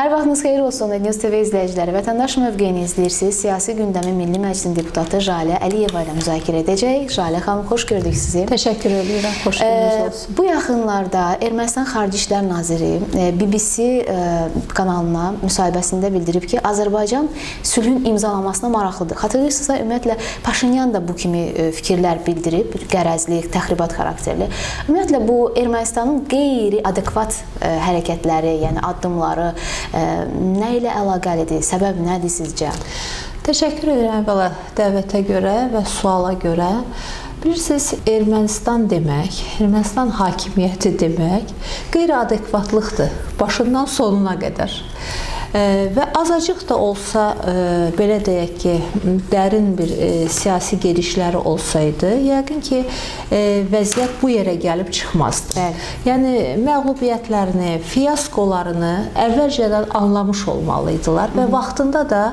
Hər vaxtınız xeyir olsun, News TV izləyiciləri. Vətəndaş mövqeyini izləyirsiniz. Siyasi gündəmi Milli Məclisin deputatı Jalə Əliyeva ilə müzakirə edəcəyik. Jalə xanım, xoş gördük sizi. Təşəkkür edirəm. Xoş gününüz olsun. Bu yaxınlarda Ermənistan Xarici İşlər Naziri BBC kanalına müsahibəsində bildirib ki, Azərbaycan sülhün imzalamasına maraqlıdır. Xatırlayırsınızsa, ümumiyyətlə Paşinyan da bu kimi fikirlər bildirib, qərəzli, təxribat xarakterli. Ümumiyyətlə bu Ermənistanın qeyri-adekvat hərəkətləri, yəni addımları nə ilə əlaqəlidir? Səbəb nədir sizcə? Təşəkkür edirəm əvvəla dəvətə görə və suala görə. Bilirsiniz, Ermənistan demək, Ermənistan hakimiyyəti demək qeyri-adekvatlıqdır başından sonuna qədər. Və azacıq da olsa, belə deyək ki, dərin bir siyasi gedişləri olsaydı, yəqin ki, vəziyyət bu yerə gəlib çıxmazdı. Bəli. Yəni, məğlubiyyətlərini, fiyaskolarını əvvəlcədən anlamış olmalıydılar və vaxtında da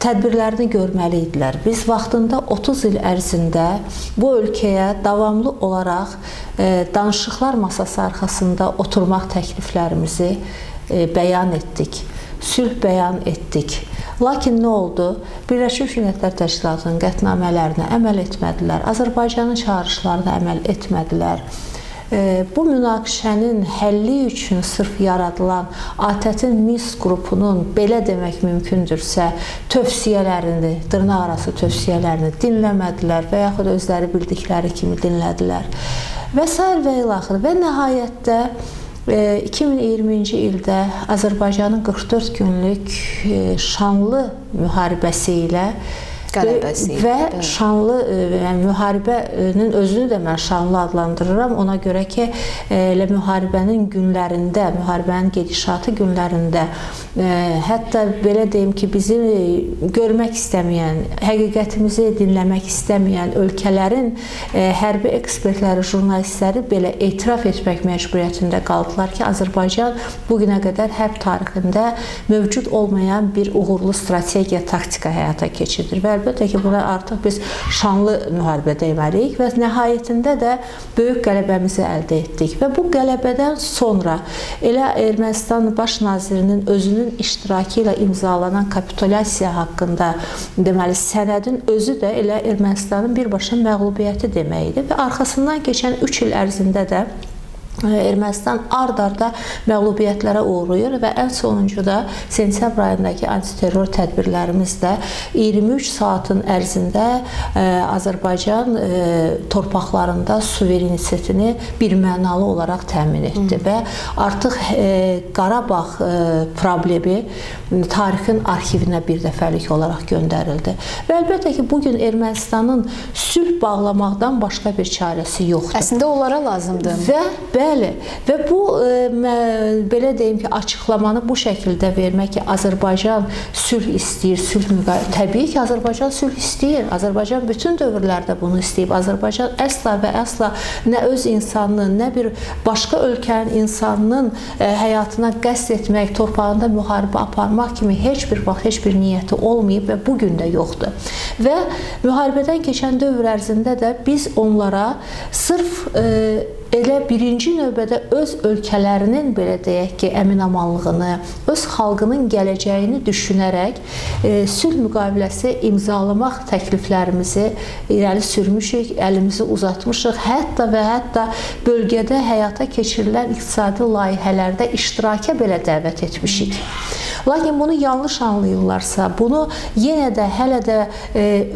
tədbirlərini görməli idilər. Biz vaxtında 30 il ərzində bu ölkəyə davamlı olaraq danışıqlar masası arxasında oturmaq təkliflərimizi bəyan etdik. Sülh bəyan etdik. Lakin nə oldu? Birləşmiş Millətlər Təşkilatının qətnamələrinə əməl etmədilər. Azərbaycanın çağırışlarına əməl etmədilər. Bu münaqişənin həlli üçün sırf yaradılan ATƏT-in Minsk qrupunun, belə demək mümkündürsə, tövsiyələrini, dırnaqarası tövsiyələrini dinləmədilər və yaxud özləri bildikləri kimi dinlədilər və sair və ilaxır. Və nəhayətdə 2020-ci ildə Azərbaycanın 44 günlük şanlı müharibəsi ilə qələbəsi və şanlı, yəni müharibənin özünü də mən şanlı adlandırıram. Ona görə ki, elə müharibənin günlərində, müharibənin gedişatı günlərində, hətta belə deyim ki, bizi görmək istəməyən, həqiqətimizi dinləmək istəməyən ölkələrin hərbi ekspertləri, jurnalistləri belə etiraf etmək məcburiyyətində qaldılar ki, Azərbaycan bugünə qədər hərb tarixində mövcud olmayan bir uğurlu strategiya, taktika həyata keçirdir. Və əlbəttə ki, buna artıq biz şanlı müharibə deməliyik və nəhayətində də böyük qələbəmizi əldə etdik. Və bu qələbədən sonra elə Ermənistan baş nazirinin özünün iştirakı ilə imzalanan kapitulyasiya haqqında deməli sənədin özü də elə Ermənistanın birbaşa məğlubiyyəti demək idi və arxasından keçən 3 il ərzində də Ermənistan ard-arda məğlubiyyətlərə uğrayır və ən sonuncu da sentyabr ayındakı antiterror tədbirlərimizdə 23 saatın ərzində Azərbaycan torpaqlarında suverenitetini birmənalı olaraq təmin etdi və artıq Qarabağ problemi tarixin arxivinə bir dəfəlik olaraq göndərildi. Və əlbəttə ki, bugün Ermənistanın sülh bağlamaqdan başqa bir çarəsi yoxdur. Əslində onlara lazımdır. Və bəli, və bu belə deyim ki, açıqlamanı bu şəkildə vermək ki, Azərbaycan sülh istəyir, sülh müqavilə. Təbii ki, Azərbaycan sülh istəyir. Azərbaycan bütün dövrlərdə bunu istəyib. Azərbaycan əsla və əsla nə öz insanının, nə bir başqa ölkənin insanının həyatına qəsd etmək, torpağında müharibə aparmaq kimi heç bir vaxt heç bir niyyəti olmayıb və bu gün də yoxdur. Və müharibədən keçən dövr ərzində də biz onlara sırf elə birinci növbədə öz ölkələrinin, belə deyək ki, əminamanlığını, öz xalqının gələcəyini düşünərək sülh müqaviləsi imzalamaq təkliflərimizi irəli sürmüşük, əlimizi uzatmışıq. Hətta və hətta bölgədə həyata keçirilən iqtisadi layihələrdə iştiraka belə dəvət etmişik. Lakin bunu yanlış anlayırlarsa, bunu yenə də hələ də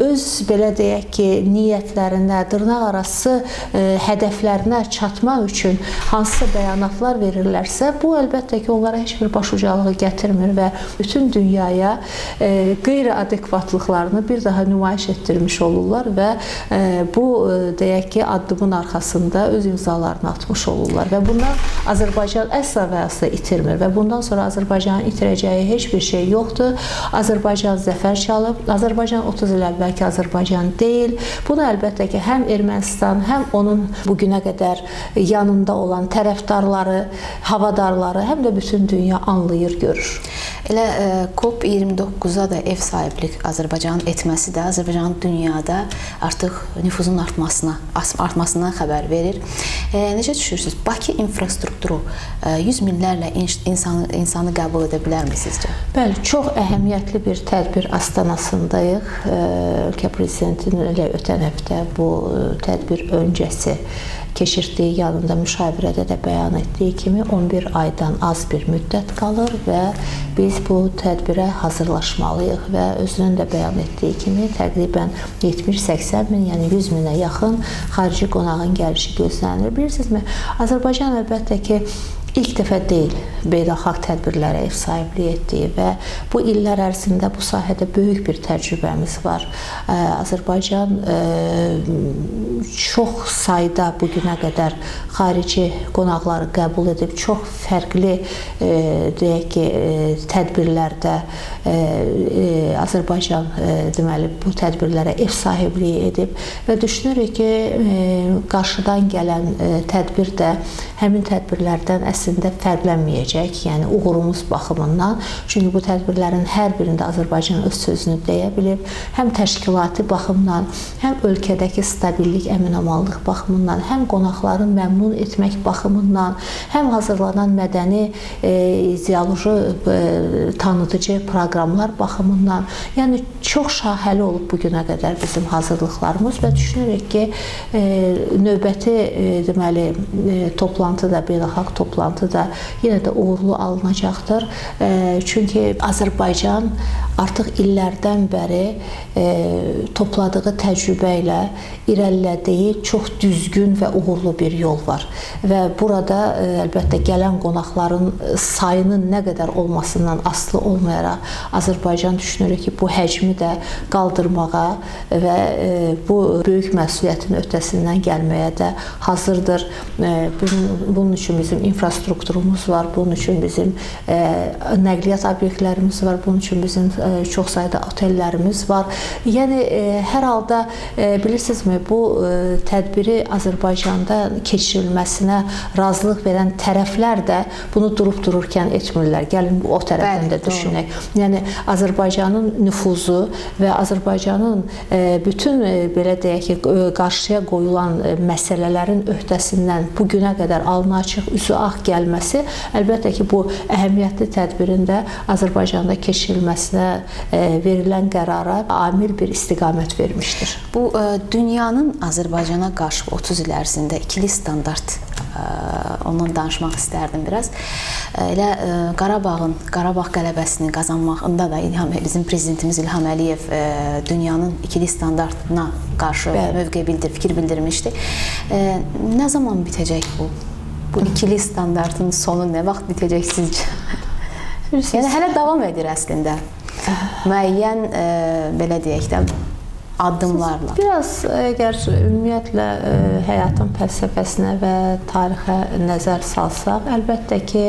öz, belə deyək ki, niyyətlərinə, dırnaqarası hədəflərinə çatmaq üçün hansısa bəyanatlar verirlərsə, bu əlbəttə ki, onlara heç bir başucalığı gətirmir və bütün dünyaya qeyri-adekvatlıqlarını bir daha nümayiş etdirmiş olurlar və bu, deyək ki, addımın arxasında öz imzalarını atmış olurlar və bundan Azərbaycan əsla və əsla itirmir və bundan sonra Azərbaycanın itirəcəyi heç bir şey yoxdur. Azərbaycan zəfər çalıb. Azərbaycan 30 il əvvəlki Azərbaycan deyil. Bunu əlbəttə ki, həm Ermənistan, həm onun bugünə qədər yanında olan tərəfdarları, havadarları, həm də bütün dünya anlayır, görür. Elə COP29-a da ev sahiblik Azərbaycanın etməsi də Azərbaycanın dünyada artıq nüfuzun artmasından xəbər verir. Necə düşünürsünüz? Bakı infrastrukturu 100 minlərlə insanı qəbul edə bilərmi sizcə? Bəli, çox əhəmiyyətli bir tədbir astanasındayıq. Ölkə prezidentinin elə ötən həftə bu tədbir öncəsi keçirtdiyi yanında müşavirədə də bəyan etdiyi kimi 11 aydan az bir müddət qalır və biz bu tədbirə hazırlaşmalıyıq və özünün də bəyan etdiyi kimi təqribən 70-80 min, yəni 100 minə yaxın xarici qonağın gəlişi gözlənilir. Bilirsinizmi, Azərbaycan əlbəttə ki, ilk dəfə deyil beynəlxalq tədbirlərə ev sahibliyi etdiyi və bu illər ərzində bu sahədə böyük bir təcrübəmiz var. Azərbaycan çox sayda bu günə qədər xarici qonaqları qəbul edib, çox fərqli deyək ki, tədbirlərdə Azərbaycan deməli bu tədbirlərə ev sahibliyi edib və düşünürük ki, qarşıdan gələn tədbir də həmin tədbirlərdən əslində fərqlənməyəcək, yəni uğurumuz baxımından. Çünki bu tədbirlərin hər birində Azərbaycan öz sözünü deyə bilib, həm təşkilati baxımdan, həm ölkədəki stabillik, əminamanlıq baxımından, həm qonaqları məmnun etmək baxımından, həm hazırlanan mədəni, ideoloji tanıdıcı proqramlar baxımından. Yəni çox şahəli olub bu günə qədər bizim hazırlıqlarımız və düşünürük ki, növbəti deməli toplantı da, beynəlxalq toplantı da yenə də uğurlu alınacaqdır. Çünki Azərbaycan artıq illərdən bəri topladığı təcrübə ilə irəlilədiyi çox düzgün və uğurlu bir yol var. Və burada əlbəttə gələn qonaqların sayının nə qədər olmasından asılı olmayaraq Azərbaycan düşünürük ki, bu həcmi də qaldırmağa və bu böyük məsuliyyətin öhdəsindən gəlməyə də hazırdır. Bunun üçün bizim infrastrukturumuz var, bunun üçün bizim nəqliyyat obyektlərimiz var, bunun üçün bizim çox sayda otellərimiz var. Yəni hər halda bilirsinizmi, bu tədbiri Azərbaycanda keçirilməsinə razılıq verən tərəflər də bunu durub-dururkən etmirlər. Gəlin o tərəfdən də düşünək. Yəni Azərbaycanın nüfuzu və Azərbaycanın bütün belə deyək ki, qarşıya qoyulan məsələlərin öhdəsindən bu günə qədər alnı açıq, üzü ağ gəlməsi əlbəttə ki, bu əhəmiyyətli tədbirin də Azərbaycanda keçirilməsinə verilən qərara amil bir istiqamət vermişdir. Bu dünyanın Azərbaycana qarşı 30 il ərzində ikili standart, ondan danışmaq istərdim biraz. Elə Qarabağ qələbəsini qazanmağında da bizim prezidentimiz İlham Əliyev dünyanın ikili standartına qarşı mövqe fikir bildirmişdi. Nə zaman bitəcək bu? Bu ikili standartın sonu nə vaxt bitəcək sizcə? Yəni hələ davam edir əslində. Müəyyən belə deyək də addımlarla. Biraz əgər ümumiyyətlə həyatın fəlsəfəsinə və tarixə nəzər salsaq, əlbəttə ki,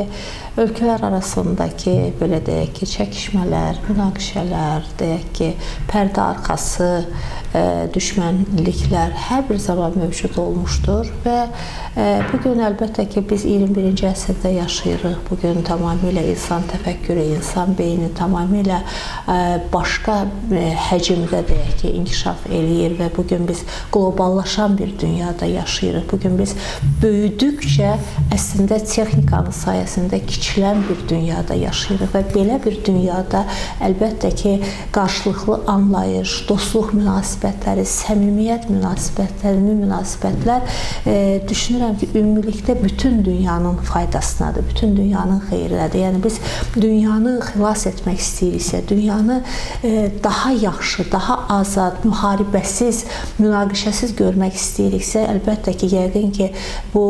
ölkələr arasındakı belə deyək ki, çəkişmələr, münaqişələr, deyək ki, pərdə arxası düşmənliklər hər bir zaman mövcud olmuşdur və bu gün əlbəttə ki, biz 21-ci əsrdə yaşayırıq. Bu gün tamamilə insan təfəkkürü, insan beyni tamamilə başqa həcmdə deyək ki, inkişaf eləyir və bu gün biz qloballaşan bir dünyada yaşayırıq. Bu gün biz böyüdükcə əslində texnikanın sayəsində kiçilən bir dünyada yaşayırıq və belə bir dünyada əlbəttə ki, qarşılıqlı anlayış, dostluq münasibətləri, səmimiyyət münasibətləri, münasibətlər düşünürəm ki, ümumilikdə bütün dünyanın faydasınadır, bütün dünyanın xeyrinədir. Yəni biz dünyanı xilas etmək istəyiriksə, dünyanı daha yaxşı, daha azad, müharibəsiz, münaqişəsiz görmək istəyiriksə, əlbəttə ki, yəqin ki, bu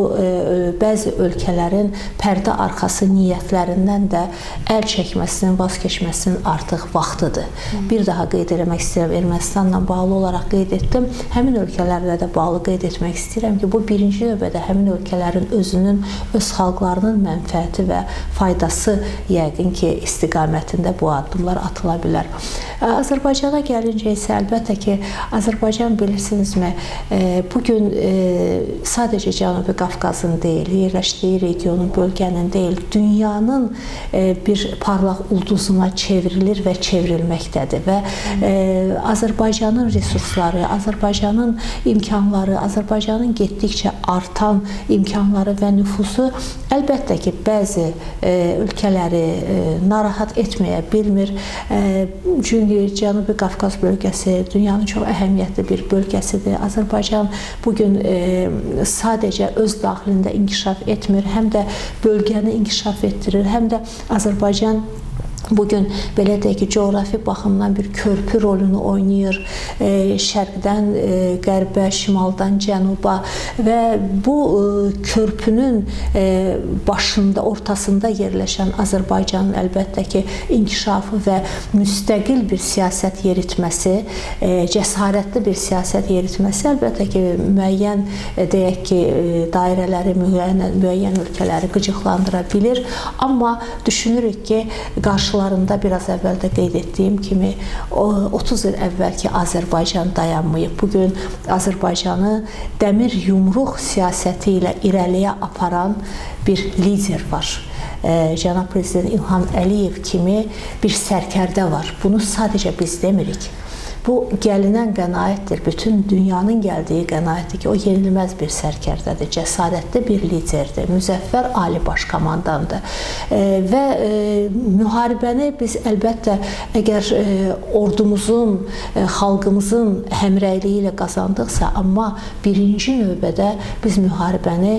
bəzi ölkələrin pərdə arxası niyyətlərindən də əl çəkməsinin, vaz keçməsinin artıq vaxtıdır. Bir daha qeyd eləmək istəyirəm, Ermənistanla bağlı olaraq qeyd etdim. Həmin ölkələrlə də bağlı qeyd etmək istəyirəm ki, bu birinci növbədə həmin ölkələrin özünün, öz xalqlarının mənfəəti və faydası yəqin ki, istiqamətində bu addımlar atıla bilər. Azərbaycana gəlincə isə əlbəttə ki, Azərbaycan bilirsinizmi, bu gün sadəcə Cənubi Qafqazın deyil, yerləşdiyi regionun, bölgənin deyil, dünyanın bir parlaq ulduzuna çevrilir və çevrilməkdədir və Azərbaycanın resursları, Azərbaycanın imkanları, Azərbaycanın getdikcə artan imkanları və nüfusu əlbəttə ki, bəzi ölkələri narahat etməyə bilmir. Çünki Cənubi Qafqaz bölgəsi dünyanın çox əhəmiyyətli bir bölgəsidir. Azərbaycan bugün sadəcə öz daxilində inkişaf etmir, həm də bölgəni inkişaf etdirir, həm də Azərbaycan bugün belə deyək ki, coğrafi baxımdan bir körpü rolünü oynayır, şərqdən qərbə, şimaldan cənuba və bu körpünün başında, ortasında yerləşən Azərbaycanın əlbəttə ki, inkişafı və müstəqil bir siyasət yeritməsi, cəsarətli bir siyasət yeritməsi əlbəttə ki, müəyyən deyək ki, dairələri, müəyyən ölkələri qıcıqlandıra bilir. Amma düşünürük ki, qarşılarında biraz əvvəl də qeyd etdiyim kimi 30 il əvvəlki Azərbaycan dayanmayıb. Bugün Azərbaycanı dəmir yumruq siyasəti ilə irəliyə aparan bir lider var. Cənab Prezident İlham Əliyev kimi bir sərkərdə var. Bunu sadəcə biz demirik. Bu gəlinən qənaətdir, bütün dünyanın gəldiyi qənaətdir ki, o yenilməz bir sərkərdədir, cəsarətli bir liderdir, müzəffər ali baş komandandır. Və müharibəni biz əlbəttə əgər ordumuzun, xalqımızın həmrəyliyi ilə qazandıqsa, amma birinci növbədə biz müharibəni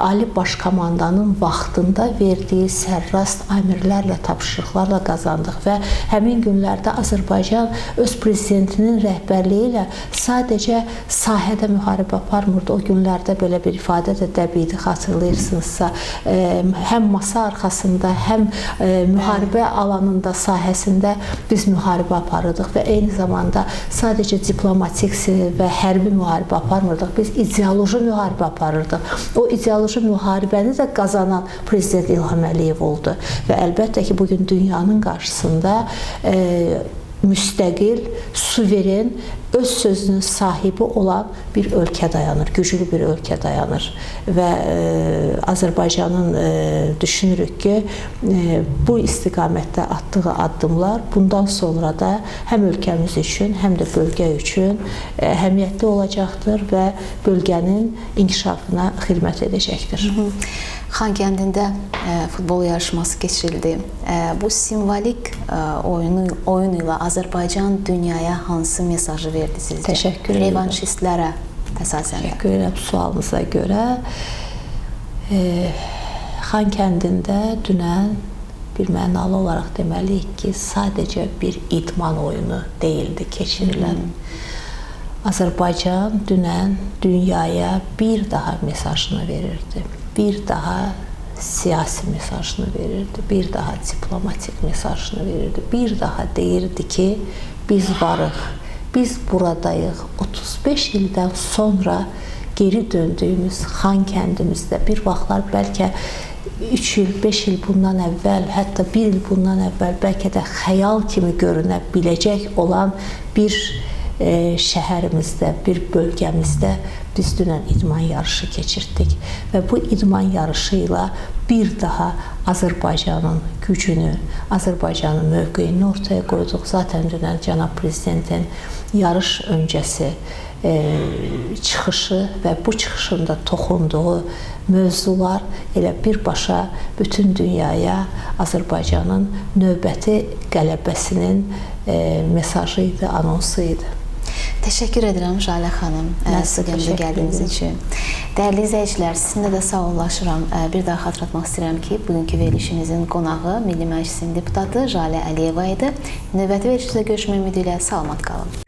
Ali Baş Komandanın vaxtında verdiyi sərrast əmirlərlə, tapşırıqlarla qazandıq və həmin günlərdə Azərbaycan öz prezidentinin rəhbərliyi ilə sadəcə sahədə müharibə aparmırdı. O günlərdə belə bir ifadə də dəb idi, xatırlayırsınızsa, həm masa arxasında, həm müharibə alanında, sahəsində biz müharibə aparırdıq və eyni zamanda sadəcə diplomatik və hərbi müharibə aparmırdıq, biz ideoloji müharibə aparırdıq. O ideoloji müharibəni də qazanan Prezident İlham Əliyev oldu və əlbəttə ki, bugün dünyanın qarşısında müstəqil, suveren, öz sözünün sahibi olan bir ölkə dayanır, güclü bir ölkə dayanır və Azərbaycanın düşünürük ki, bu istiqamətdə atdığı addımlar bundan sonra da həm ölkəmiz üçün, həm də bölgə üçün əhəmiyyətli olacaqdır və bölgənin inkişafına xidmət edəcəkdir. Xankəndində futbol yarışması keçirildi. Bu simvolik oyun ilə Azərbaycan dünyaya hansı mesajı verdi sizcə? Təşəkkür edirəm. Revanşistlərə əsasən. Təşəkkür edirəm sualınıza görə. Xankəndində dünən bir mənalı olaraq deməliyik ki, sadəcə bir idman oyunu deyildi keçirilən. Azərbaycan dünən dünyaya bir daha mesajını verirdi. Bir daha siyasi mesajını verirdi, bir daha diplomatik mesajını verirdi, bir daha deyirdi ki, biz varıq, biz buradayıq. 35 ildən sonra geri döndüyümüz Xankəndimizdə bir vaxtlar bəlkə 3 il, 5 il bundan əvvəl, hətta 1 il bundan əvvəl bəlkə də xəyal kimi görünə biləcək olan bir şəhərimizdə, bir bölgəmizdə biz dünən idman yarışı keçirtdik və bu idman yarışı ilə bir daha Azərbaycanın gücünü, Azərbaycanın mövqeyini ortaya qoyduq. Zaten dünən cənab Prezidentin yarış öncəsi çıxışı və bu çıxışında toxunduğu mövzular elə birbaşa bütün dünyaya Azərbaycanın növbəti qələbəsinin mesajı idi, anonsu idi. Təşəkkür edirəm Jalə xanım, studiyamıza gəldiyiniz üçün. Dəyərli izləyicilər, sizinlə də sağollaşıram. Bir daha xatırlatmaq istəyirəm ki, bugünkü verilişimizin qonağı Milli Məclisin deputatı Jalə Əliyeva idi. Növbəti verilişimizdə görüşmək ümidi ilə salamat qalın.